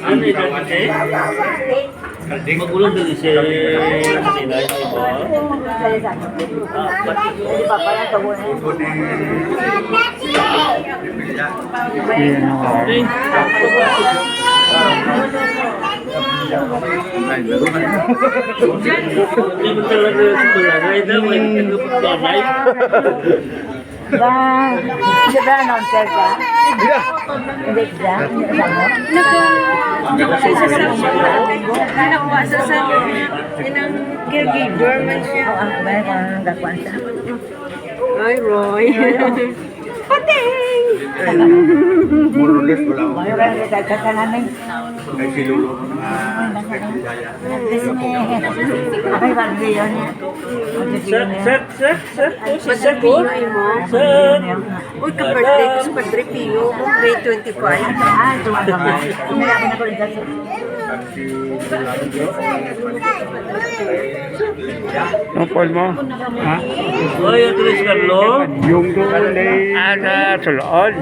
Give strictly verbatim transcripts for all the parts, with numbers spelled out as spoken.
Ano yung dati? Magulang din si kanila, di ba? Ayan, oh. Hindi mo talaga sa barangay daw, may nagpapalay. Ba, di ba announcer ka? Hindi ka? Hindi ka mo? Nagkuha sa sa ilang caregiver man siya. Oo, ah, may mga nagkuha siya. Ay, Roy. Pating! More or less, wala ako. Wala, wala, wala, wala, wala. Kay si Lolo, mga Bisaya. Ay, Barbie yun. Sir, sir, sir, sir, po si sir po. Sir. Uy, ka-birthday ko si Padre Pio, May twenty-five. Ah, ito nga naman. Ang call mo? Ha? Uy, Andres Carlo. Yung doon eh. Ah, sa Sulod.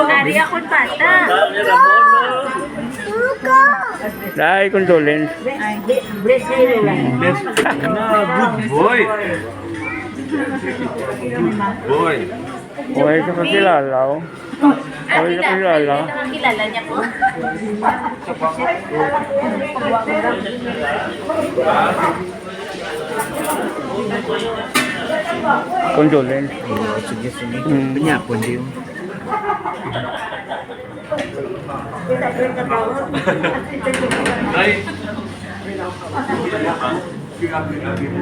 Ari akong bata. Dai, condolence. Bless. Na, good boy. Good boy. Okay, sa kakilala, oh. Ay, Ay, kilala, nakilala. Nakakilala niya po. Condolence. Oo, sige, sige. Mm. Kanya, kundi yung Ay.